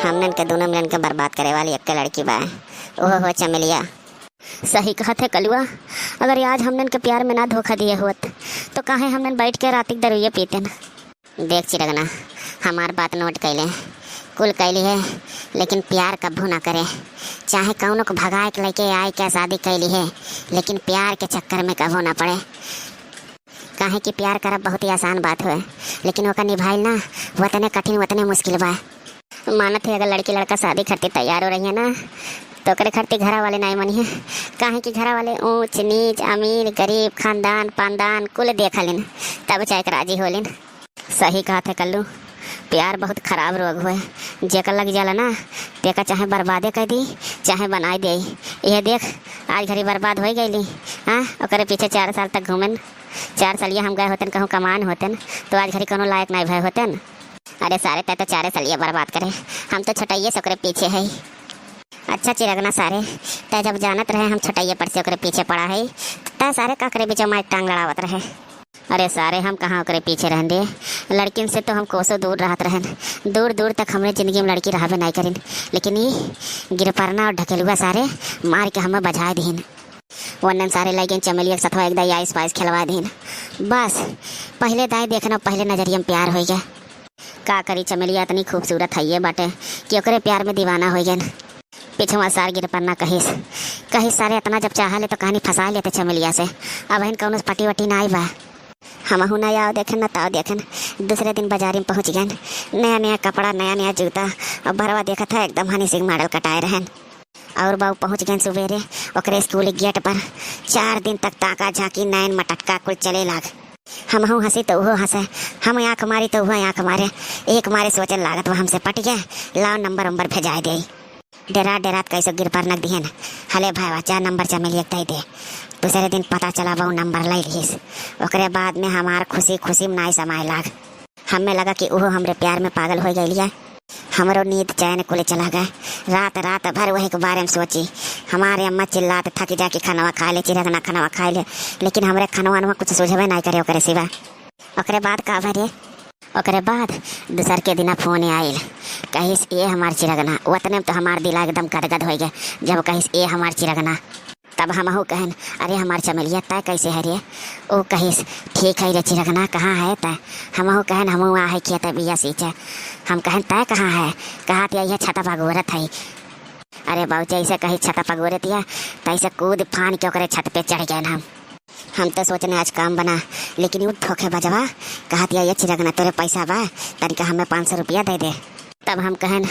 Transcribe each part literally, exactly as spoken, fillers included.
हमनन के दुनो मिलन के बर्बाद करे वाली एक्के लड़की बा, ओहो हो चमेलिया। सही कहत है कलुआ, अगर आज हमनन के प्यार में ना धोखा दिए होत, तो काहे हमनन बैठ के रातिक दरुइया पीतेन? देख चिरगना, हमार बात नोट कैले, कुल कैली है, लेकिन प्यार कभू ना करे। चाहे कौनो को भगाए के लेके आए के शादी कैली है, लेकिन प्यार के चक्कर में कभू ना पड़े। काहे कि प्यार करब बहुत ही आसान बात होए, लेकिन ओकर निभाइल ना, वतने कठिन, वतने मुश्किल बा। मानत है, अगर लड़की लड़का शादी खातिर तैयार हो रही है ना, तो ओकरे खातिर घरा वाले नाई मनी है। काहे कि घरा वाले ऊंच नीच, अमीर गरीब, खानदान पानदान कुल देख लेन, तब जाए के राजी हो लेन। सही कहत है कल्लू, प्यार बहुत खराब रोग हुए, जेकर लग जाला ना, तेका चाहे बर्बादे कर दी, चाहे बनाए दे। यह देख, आज घड़ी बर्बाद हो गईली। हाँ, ओकरे पीछे चार साल तक घूमेन, चार सालिया हम गए होतेन, कहूँ कमान होतेन, तो आज घड़ी कोनो लायक नहीं भय होतेन। अरे सारे, तय तो चारे सालिया बर्बाद करे, हम तो छोटाइये से ओकरे पीछे है। अच्छा चिरगना सारे, तय जब जानत रहे हम छोटाइये पर से ओकरे पीछे पड़ा है, तय सारे काकरे बीच मार टांग लड़ावत रहे। अरे सारे, हम कहाँ ओकरे पीछे रहन दे, लड़किन से तो हम कोसों दूर रहत रहन, दूर दूर तक हमरे जिंदगी में लड़की रहबे नहीं करिन, लेकिन ई गिरपरना और ढकेलुआ सारे मार के हमें बजाए दीन। वन्नन सारे लइके चमेलिया के सथवा एक दाई आइस पाइस खेलवा दीन। बस, पहले दाई देखना, पहले नजरिया में प्यार हो गया। का करी, चमेलिया इतनी खूबसूरत है ये बाटे कि ओकरे प्यार में दीवाना हो गए। पिछवा सार गिरपरना कहिस, कहिस सारे, इतना जब चाह ले तो कहानी फंसा लेते चमेलिया से। अब हन कौनो पटी वटी ना आई बा। हमहू ना आओ देखेन, ना ताओ देखेन। दूसरे दिन बाजारी में पहुँच गए, नया नया कपड़ा, नया नया जूता, और भरवा देखत है एकदम हनी सिंह मॉडल कटाए रहन। और बाऊ पहुँच गए सुबेरे ओकरे स्कूल गेट पर। चार दिन तक ताका झांकी, नैन मटक्का कुल चले लाग। हमहू हंसी तो उहो हंसे, हम आंख मारी तो उहो आंख मारे। एक मारे सोचन लागत बा हमसे पट गए, लाओ नंबर उम्बर भेजाए दे। डेरात डेरात कैसो गिरपरना के दिहन, हले भाई, जा नंबर चमेलिया के दे दे। दूसरे दिन पता चला बहू नंबर ले लिहिस। ओकरे बाद में हमार खुशी खुशी में नाई समाए लाग। हमें लगा कि उहो हमरे प्यार में पागल हो गइलिया। हमरो नींद चैन कुल चला गए। रात रात भर वही के बारे में सोची। हमारे अम्मा चिल्लात थक जा कि खनवा खा ले चिरगना, खनवा खा ले, लेकिन हमरे खनवा नवा कुछ सुझबे नहीं करे ओकरे सिवा। ओकरे बाद का भरे? ओकरे बाद दूसर के दिना फोन आइल, कहिस, "ए हमार चिरगना।" उतने में तो हमार दिला एकदम गदगद हो गए, जब कहिस, "ए हमार चिरगना।" तब हमहू कहन, "अरे हमार चमेलिया, तय कैसे है रे?" ओ कहिस, "ठीक है रे चिरगना, कहाँ है तय?" हमहू कहन, "हमहू आ है खेत बिया सींचे।" हम कहन, "तय कहाँ है?" कहत, "यही छता पगोरत है।" अरे बाबू, जैसे कही छता पगोरत या, तैसे कूद फान के ओकरे छत पे चढ़ गए हम। हम तो सोचने आज काम बना, लेकिन उ धोखेबजवा कहत या, "ये चिरगना, तोरे पैसा बा, तनिका हमें पाँच सौ रुपया दे दे।" तब हम कहन,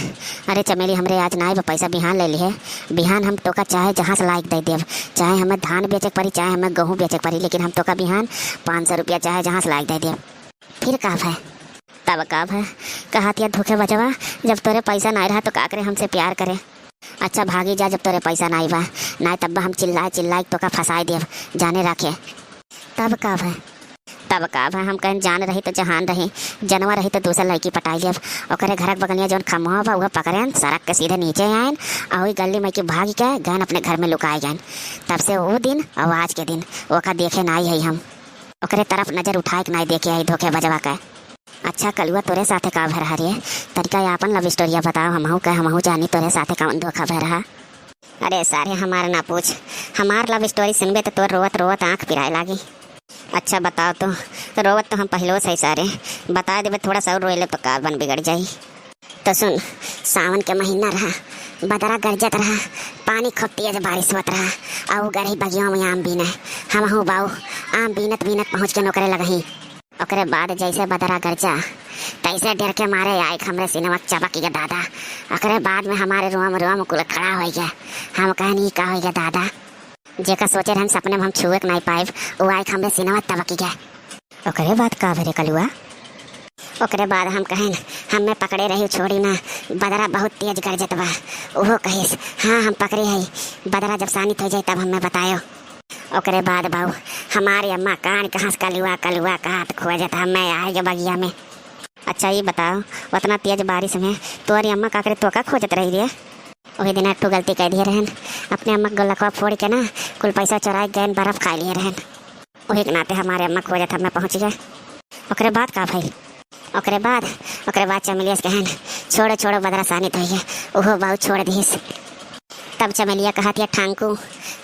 "अरे चमेली, हमरे आज नाई बा पैसा, बिहान ले लिहे, बिहान हम तोका चाहे जहाँ से लाइक दे देब, चाहे हमें धान बेचे के पड़ी, चाहे हमें गेहूँ बेचे के पड़ी, लेकिन हम तोका बिहान पाँच सौ रुपया चाहे जहाँ से लाइक दे देब।" फिर का भय? तब का भय? कहत या धोखेबजवा, "जब तोरे पैसा नाई रहा तो का करे हमसे प्यार करे?" अच्छा भागी जा, जब तोरे पैसा नाई बा, नाई तब हम चिल्लाए चिल्लाए तोका फंसाए देब, जाने रखे। तब का भय? तब का भय? हम कहन, "जान रही तो जहान रही, जनवा रही तो दूसर लड़की पटाई लेब।" ओकरे घर के बगलिया जौन खम्मा बा, उहे पकड़ेन, सड़क के सीधे नीचे आएन, और वही गली में के भाग के गएन, अपने घर में लुकाए गएन। तब से वो दिन और आज के दिन ओका देखे नाई है हम। ओकरे तरफ नजर उठाए के नाई देखे आई धोखेबजवा के। अच्छा कलुआ, तोरे साथे का भय रहा रे? तनिका आपन love story बताओ, हमहू के, हमहू जानी तोरे साथे कौन धोखा भय रहा। अरे सारे, हमार ना पूछ, हमार love story सुनबे तो तोर रोवत रोवत आँख पिराए लागी। अच्छा बताओ तो, रोवत तो हम पहलो से ही सारे, बता देबे थोड़ा सा और रोए ले तो का बन बिगड़ जाई। तो सुन, सावन के महीना रहा, बदरा गरजत रहा, पानी खूब तेज बारिश होत रहा, और गरही बगियों में आम बीने, हमहू बाऊ आम बीनत बीनत पहुँच के ओकरे लगही। ओकरे बाद जैसे बदरा गरजा, तैसे डर के मारे आइख हमरे सिनवा चपक गया दादा। ओकरे बाद में हमारे रोम रोम कुल खड़ा हो गया। हम कहन, "ई का हो गया दादा?" जेका सोचे रहन सपने में हम छुए के नहीं पाइब, वो आइख हमरे सिनवा तबक गया। ओकरे बाद का भरे कलुआ? ओकरे बाद हम कहन, "हमें पकड़े रही, छोड़ी ना, बदरा बहुत तेज गरजत बा।" उहो कहिस, "हाँ, हम पकड़े हई, बदरा जब शांत हो जाए तब हमें बतायो।" ओकरे बाद बाऊ, हमारी अम्मा कान कहाँ से कलुआ, कलुआ कहत खोजत हमें आए के बगिया में। अच्छा, ई बताओ, उतना तेज बारिश में तोरी अम्मा का करे, तोका खोजत रही रे? वही दिन एक ठो गलती कह दिए रहन, अपने अम्मा के गोलकवा फोड़ के ना, कुल पैसा चुराए गए, बर्फ खा लिए रहन। वही के नाते हमारे अम्मा खोजत हमें पहुँच गए। ओकरे बाद का भइल? ओकरे बाद ओकरे बाद चमेलिया से कहन, "छोड़ो, छोड़ो, बदरा सानी धोइए।" उहो बाऊ छोड़ दिहिस। तब चमेलिया कहतिया, "ठांकू।"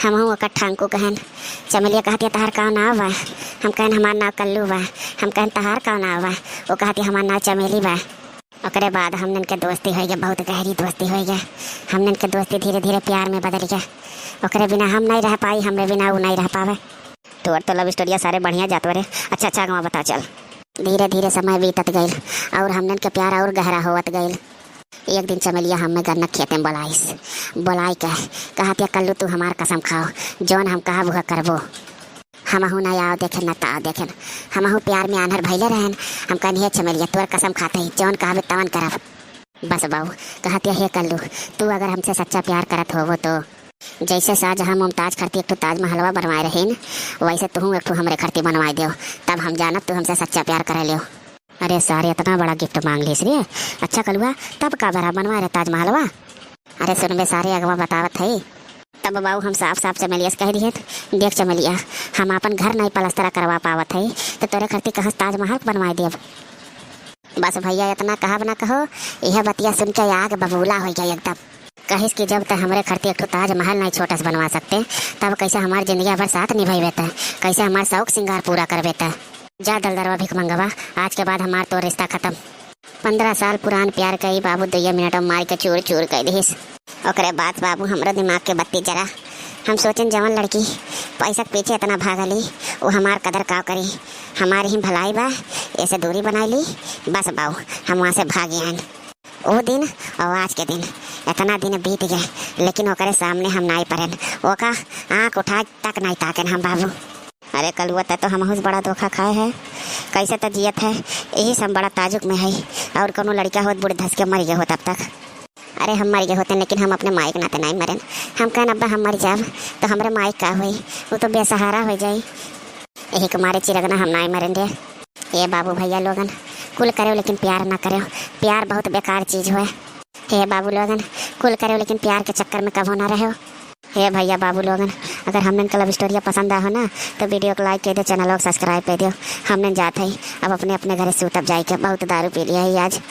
हमहू ओकर ठांकू कहन। चमेलिया कहतिया, "तहार का नाव बा?" हम कहन, "हमार नाव कल्लू बा।" हम कहन, "तहार का नाव बा?" वो कहतिया, "हमार नाव चमेली बा।" ओकरे बाद हमनन के दोस्ती होइ गए, बहुत गहरी दोस्ती होइ गए। हमनन के दोस्ती धीरे धीरे प्यार में बदल गए। ओकरे बिना हम नहीं रह पाई, हमरे बिना ऊ नहीं रह पावे। तोर तो लव स्टोरिया सारे बढ़िया जात बा रे। अच्छा, अच्छा, आगवा बता चल। धीरे धीरे समय बीतत गइल और हमनन के प्यार और गहरा होवत गइल। एक दिन चमेलिया हमें गन्ना खेते में बोलाइस। बोलाई के कहतिया, "कल्लू, तू हमार कसम खाओ, जौन हम कहब उहे करबो। हमहू ना आव देखेन, ना ताव देखेन। हमहू प्यार में आन्हर भइले रहेन।" हम कहन, "हे चमेलिया, तोर कसम खाते ही जौन कहबे तवन करब।" बस बाऊ, कहतिया, "हे कल्लू, तू अगर हमसे सच्चा प्यार करत होबो तो जैसे शाहजहां मुमताज खरती एक ठो ताजमहलवा बनवाए रहीन, वैसे तुहू एक ठो हमरे खरती बनवाए देव, तब हम जानब तू हमसे सच्चा प्यार करे लेव।" अरे सारे, इतना बड़ा गिफ्ट मांग लीस रे। अच्छा कलुआ, तब का बरा बनवाए रहे ताजमहलवा? अरे सुनबे सारे, अगवा बतावत है। तब बाऊ हम साफ साफ चमेलिया से कह दिए, "देख चमेलिया, हम आपन घर नहीं पलस्तरा करवा पावत है, तो तोरे खरती कहाँ से ताजमहल बनवाए देब?" बस भैया, इतना कहब ना कहो, यह बतिया सुन के आग बबूला हो गया एकदम। कहिस कि जब तक हमरे खरती एक ठो ताजमहल नहीं छोटा से बनवा सकते, तब कैसे हमार जिंदगी भर साथ निभाइबे त, कैसे हमार शौक सिंगार पूरा करबे त? जा दलदरवा भिख मंगवा, आज के बाद हमार तोर रिश्ता खत्म। पन्द्रह साल पुरान प्यार के ई बाबू दुइया मिनट में मार के चूर चूर कर दिहिस। ओकरे बाद बाबू हमरो दिमाग के बत्ती जरा। हम सोचन जवन लड़की पैसा के पीछे इतना भागली, वो हमार कदर का करी? हमारी ही भलाई बा, ऐसे दूरी बनाई ली। बस बाऊ, हम वहाँ से भाग आइन। वो दिन और आज के दिन, इतना दिन बीत गए, लेकिन ओकरे सामने हम नाई परेन। ओका आँख उठा तक नाई ताकेन हम बाबू। अरे कलुआ, तै तो हमहू से बड़ा धोखा खाए है। कैसे त जियत है, यही से हम बड़ा ताजुब में है। और कोनो लड़का होत, बूढ़ धस के मर गए होत अब तक। अरे हम मर गए होते, लेकिन हम अपने माई के नाते नहीं मरेन। हम कहन, "अब्बा, हम मर जाब तो हमरे माई का होई? वो तो बेसहारा हो जाई।" यही के मारे चिरगना हम नहीं मरेन रे। ए बाबू भैया लोगन, कुल करेव लेकिन प्यार ना करेव। प्यार बहुत बेकार चीज होए। हे बाबू लोगन, कुल करेव लेकिन प्यार के चक्कर में कबो ना रहेव। हे भैया बाबू लोगन, अगर हमनन के लव स्टोरिया पसंद आहो ना, तो वीडियो को लाइक कर दे, चैनल को सब्सक्राइब कर दियो। हमनन जात है अब अपने अपने घरे सूतब जाए के, बहुत दारू पी लिया है आज।